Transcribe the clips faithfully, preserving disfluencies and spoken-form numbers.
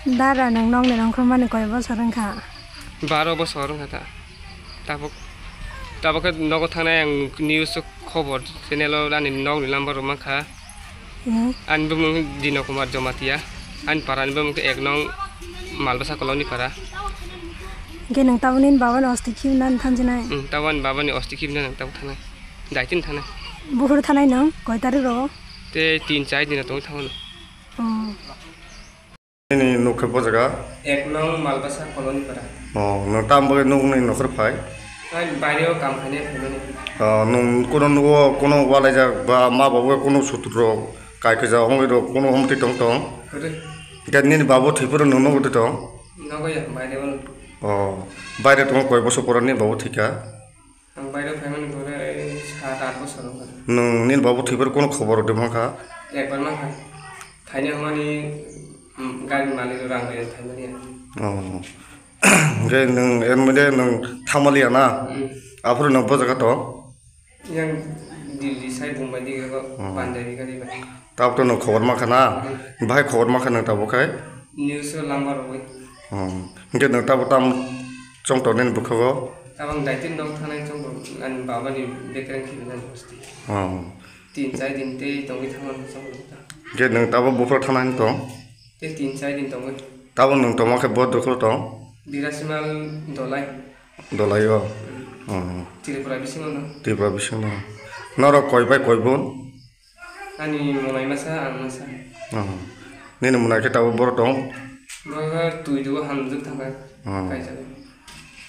Dara, nwng nokni nongkhormani koi bosor wngkha? Baro bosor wngkha ta. Tabuk, tabuk khe nogo thangnai ang news o khobor channel o ani nokni number rok mankha. Hmm. Ani bumung Dino Kumar Jamatia. Ani para ni bumung khe ek nong Malbasa Koloni para. Hwnkhe nwng tabuk nini baba ni osti khibina thansinai? Hmm, tabuk ani baba ni osti khibina nwng tabuk thangnai. Daitin thangnai. Buphuru thangnai nwng koi tarik rogo? Tei tin char din tongwi thango nwng. Oh. Nini nuk khe bo jaga? Ek nong Malbasa Koloni para. Oh, nwng tam bagwi nukni nokhor phai? Ai, baireo kam khainai phaimani. Oh, nwng kuno nugo, kuno walaijak ba ma babu kuno sutur rok, kai kaijak wngwi rok kuno omtwi tong tong? Kwrwi. Hwnkhe nini babu thwiphuru nwng nugo twi tong? Nogo ya, baireo. Oh, baire tongo koi bosor pora nini babu thwikha? Ang baireo phaimani pore sat aat bosor wngkha. Nwng nini babu thwiphuru kuno khobor rok de mankha? Ekbar mankha. Thaini hwnmani, mm, gari malik rang bai thaimani. Oh. Hwnkhe nwng, er mode nwng thangmaliya na? Mm. Aphuru nwng bo jaga tong? Yang Delhi sai Bombay dige go, oh, Punjabi gari bai. Tabuk to nwng khobor mankha na? Mm. Bahai khobor mankha nwng tabuk khai? News o lamba rogwi. Oh. Hwnkhe nwng tabuk tam chong tong nini bwkhago? Tabuk ang daitwi nok thanai chong tong, ani baba ni bekreng khibina hosti. Oh. Tin char din tei tongwi thangmani chong tong ta. Hwnkhe nwng tabuk buphuru thanai tong? Tei tin char din tongwi. Tabuk nwng tongma khe bo dokhoro tong? Birasimal Dolai. Dolai o? Mm. Oh. Tripura bisingo no. Tripura bisingo no. Norok koi bai koi bon? Ani monai masa, ang masa. Oh. Nini monai khe tabuk boro tong? Boro twi dugo hamjwk thangkha. Oh. Kaisa.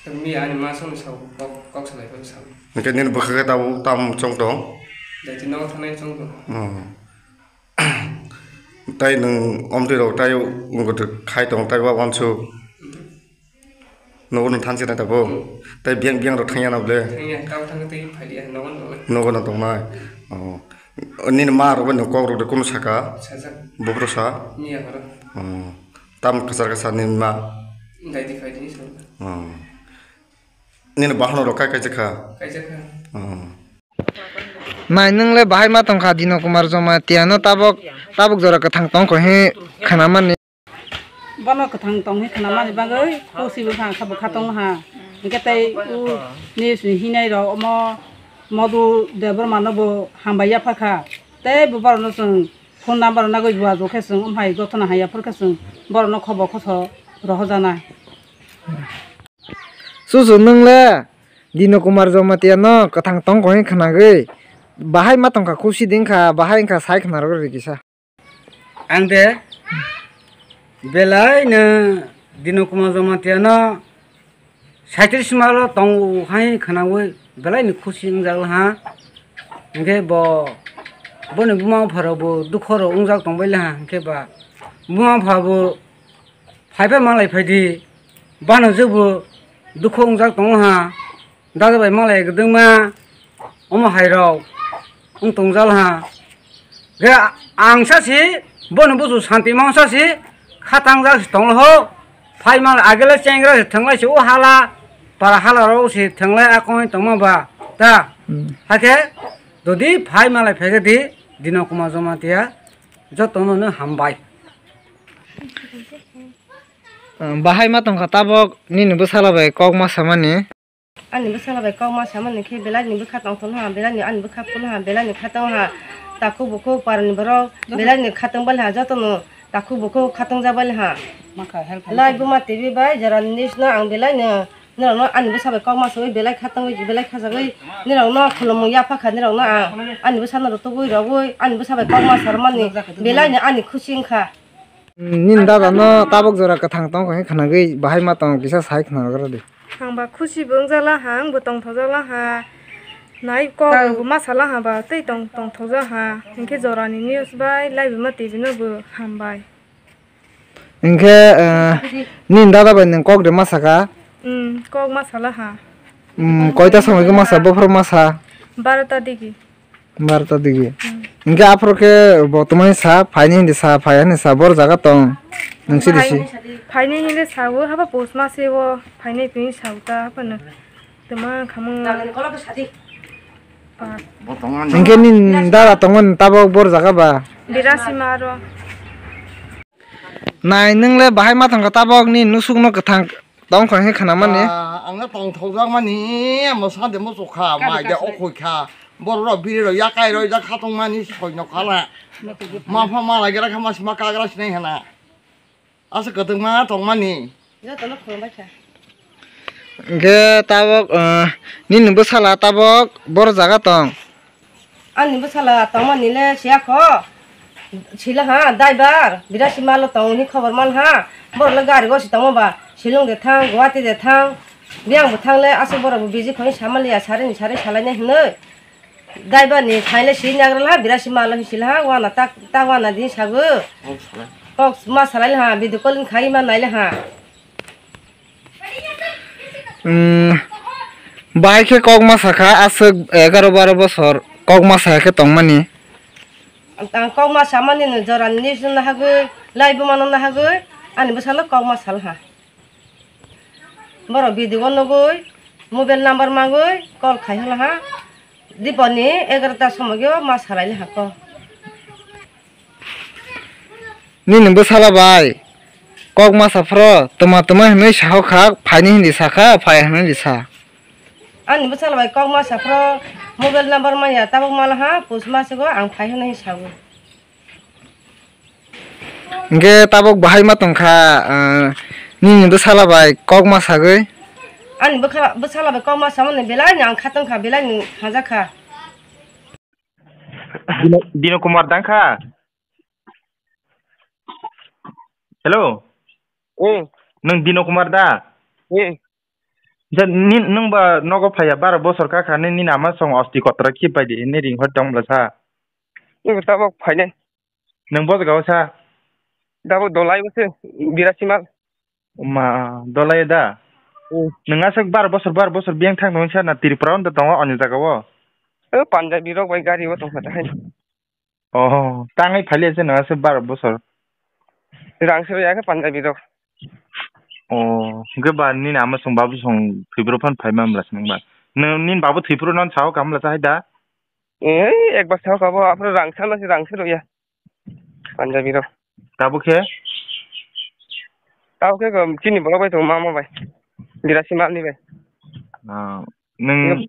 Miya ani ma song sao, kok, kok salai ko sao. Hwnkhe nini bwkha khe tabuk tam chong tong? Daitwi nogo thanai chong tong. Oh. Tai nwng omtwi rok tai wngkha khai tong tai ba wansuk. Nogo no thanse na tabo. Hmm. Tai biang biang rok thangya na ble. Thangya, tabo thangya tei phaiya, nogo no. Nogo no tongnai. Oh. Nini ma rok bai nwng kok rok de kunu saka? Sajak. Bubro sa? Miya horo. Oh. Tam kwchar kwchar nini ma? Daidi phaidi sa. Oh. Nini bahono rok kai kaisa kha? Kaisa kha. Oh. Nai nwng le bahai ma tongkha Dino Kumar Jamatia no tabok, tabok jora kwthang tongkho he khanamani. Bono kwthang tong he khanamani bagwi kusi bwkha kha bwkha tong ha. Hwnkhe tei u news ni hinai rok omo Modu Debbarma no bo hambai yapha kha. Tei bo borok no chwng phone number nagwi buajo khe chwng, omo hai jotono haiya phuru khe chwng borok no khobor khoso rohorjana. Susu nwng le Dino Kumar Jamatia no kwthang tongkho he khnagwi bahai ma tongkha, khusi de wngkha, bahai wngkha sai khna rwgwi kisa. Ang de belai no Dino Kumar Jamatia no saitrish malo tongo hai khnawi belai ni khusi wngjak laha. Hwnkhe bo, boni buma bupha rok bo dukho rok wngjak tongbai laha, hwnkhe ba buma bupha bo phaibai malai phaidi, bano jebo dukho wngjak tongo ha, dada bai malai kwdwngma omo hai rok wng tongjal ha. Khe ang sa si, bono busu santi mang sa si, khatang jak si tong ho, phai mal agele chengra si thanglai si o hala, para hala rok si thanglai akong tongma ba, ta. Hmm. Hakhe, dodi phai malai phaikhe di, Dino Kumar Jamatia, jotono no hambai. Bahai ma tongkha tabok nini bwsala bai kok ma samani. Ani bwsala bai kok ma samani khe belai ni bwkha tong thung ha, belai ni ani bwkha phul ha, belai ni khatang ha, takhuk bukhuk parani borok belai ni khatang bali ha, joto no takhuk bukhuk khatang ja bali ha. Lai Buma T V bai jora news no ang belai no, nirok no ani bwsa bai kok ma sawi belai khatang wi belai khajagwi nirok no khulumung yapha kha, nirok no ang ani bwsa no rutugwi rogwi ani bwsa bai kok ma sarmani belai ni ani khusi wngkha. Nini dada no tabok jora kwthang tong khe khnagwi bahai ma tong kisa sai khna rwgra di. Ang ba khusi bo wngjala ha, ang bo tongthokjala ha. Nai kok bo ma sala ha ba tei tong tongthokja ha. Hinkhe jorani news bai Lai Buma T V no bo hambai. Hinkhe, eh, nini dada bai nwng kok de ma saka? Hmm, kok ma sala ha. Hmm, koita somoi khe ma sa, bophor ma sa? Barota digi. Barota digi. Hmm. Hinkhe aphuru khe bo tumani sa, phaini hindi sa, phai hani sa, bor jaga tong. Nwng sidi si. Phaini hindi sa o, haba post ma se o, phaini twi sa o ta, haba no. Tuma khamung. Hinkhe nini dada tongmani tabok bor jaga ba? Birasi ma aro. Nai, nwng le bahai ma thangkha tabok ni nusuk no kwthang tong kha khe khna mani. Ah, ang no tong thok jak mani, amo sa de mo chukha, mai de o khoi kha. Borok rok biri rok yakai roi jak kha tong mani soi no khala. Ma pha ma lai gra kha ma sima ka gra sinai hana. Asa kwthwngma tongmani. Jotono khulumbai kha. Hwnkhe tabok, ah, nini bwsala tabok boro jaga tong? Ani bwsala tongmani le siya kho. Sila ha, daibar, birasi malo tong hwnwi khobor man ha. Borok le gari o si tongma ba, Shillong de thang, Guwahati de thang. Biyang bo thang le aswk borok bo busy khoni samaliya, sarini sari salainai hwnwi. Daibar ni phaile sini agra la, birasi malo hisila ha, wana tak, tak wana din sago. Kok ma salai ha, video call khai ma naile ha. Hmm, bahai khe kok ma sakha, aswk egaroh baro bosor kok ma sakha khe tongmani. Ang kok ma samani no jora ni news no nahagwi, live bo mano nahagwi, ani bwsalo kok ma sal ha. Borok video nugwi, mobile number mangwi call khai hwla ha. Diponi egarota somogyo ma salai ha ko. Nini bwsala bai kok ma saphro, tuma tuma hinwi sahok kha, phaini hindi sakha, phai hinwi sa. Ani bwsala bai kok ma saphro, mobile number manya tabok mala ha, pus ma sigo ang phai hinwi sago. Hwnkhe tabok bahai ma tongkha, ah, nini bwsala bai kok ma sagwi? Ani bwkha-, bwsala bai kok ma samani belai ni ang kha tongkha, belai ni hajak kha. Dino, Dino Kumar dang kha? Hello? Hmm. Nwng Dino Kumar da? Hmm. Da, ni, nwng ba nogo phaiya baro bosor kha kha, ni, nini ama song osti kotora khip bai di, ni ring hor tong bwla sa. Nwng tabok phainai. Nwng bo jaga o sa? Tabok dolai o se, birasi mal. Ma, dolai da? Hmm. Nwng aswk bar bosor, bar bosor biyang thang nung sa na Tripura o tongo, ani jaga o? O Punjabi rok bai gari o tong kha hai. Oh, tangwi phai le se nwng aswk bar bosor? Rang se ya khe Punjabi rok. Oh, hwnkhe ba nini ama song babu song thwibro phan phai ma mla se nwng ba? Nwng nini babu thwibro no sao kam la sa hai da? Ei, ekbar sao kabo, aphuru rang sana se rang se roya. Punjabi rok. Tabuk khe? Tabuk khe, um, chini borok bai tongo, mama bai. Birasi malni bai. Ah, nwng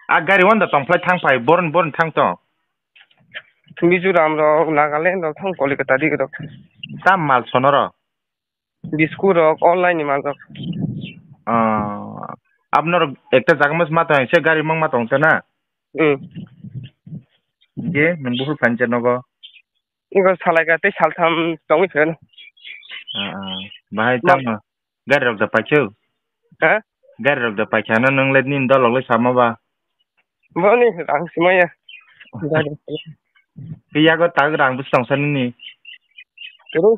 a gari wanda tongphlai thang phai, boron, boron thang tong? Mizoram rok, Nagaland rok thang, Kolkata dik rok. Tam mal sono rok? Biscuit rok, online ni manjak. Ah, abnorok ekta jaga mas ma tong, se gari mang ma tong ta na? Hmm. Je, nung buhur phancha nogo. Igo salai ka tei saltham tongwi pheno. Ah, ah. Bahai ma- tamo? Gari rok da paikhe? Ha? Gari rok da paikhe ano nung le nini dolok le sama ba? Boni rang simaya. Gari. Ke yago tag rang bus tong sa nini? Kuru.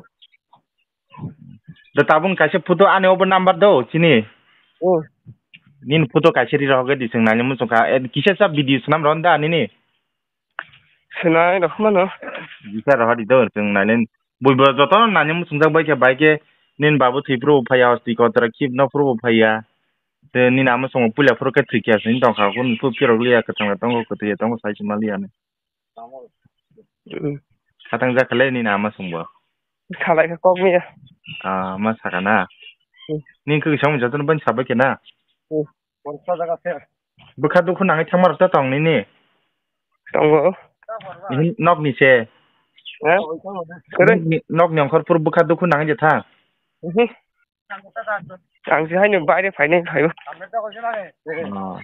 Da tabung kaisa photo ani obo number do chini. Hmm. Nini photo kaisa ri rohok di sing nani muchung kha. Eh, kisa sa video swnam ron da nini? Swnai rok mano. Kisa rohok di do sing nani. Bui bo joto nani muchung jak bai khe bai khe nini babu thwi phuru bo phaiya, hosti kotra khip no phuru bo phaiya. Te nini ama songo puila phuru khe thwi khe sini tong kha. Kun phu phirok liya kwthang tongo kwtwi tongo sai sima liya ni. Mm. Khatang jak khalai nini ama songbo. Khalai kha kok miya. Ah, ma saka na. Mm. Nini khe samung jotono ban sabai khe na. Mm. Bwkha dukhu nangwi thangma rok ta tong nini? Tongo. Nini nok ni se? Eh? Nok ni, nok ni ongkhor phuru bwkha dukhu nangwi je thang? Mhm. Ang se haino baire phainai phaio. Oh.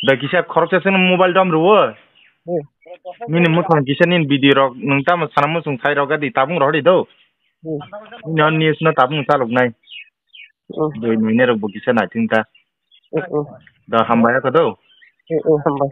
Da kisa khoroksa chwngno mobile dom rwo. Hmm. Nini muthang kisa nini video rok nwng tamo sana muchung sai rok gadi tabung rohori do. Hmm. Nini on news no tabung chalok nai. Hmm. Doi nini rok bo kisa nai thung ta. Hmm, hmm. Da hambai kha do. Hmm, hmm, hambai.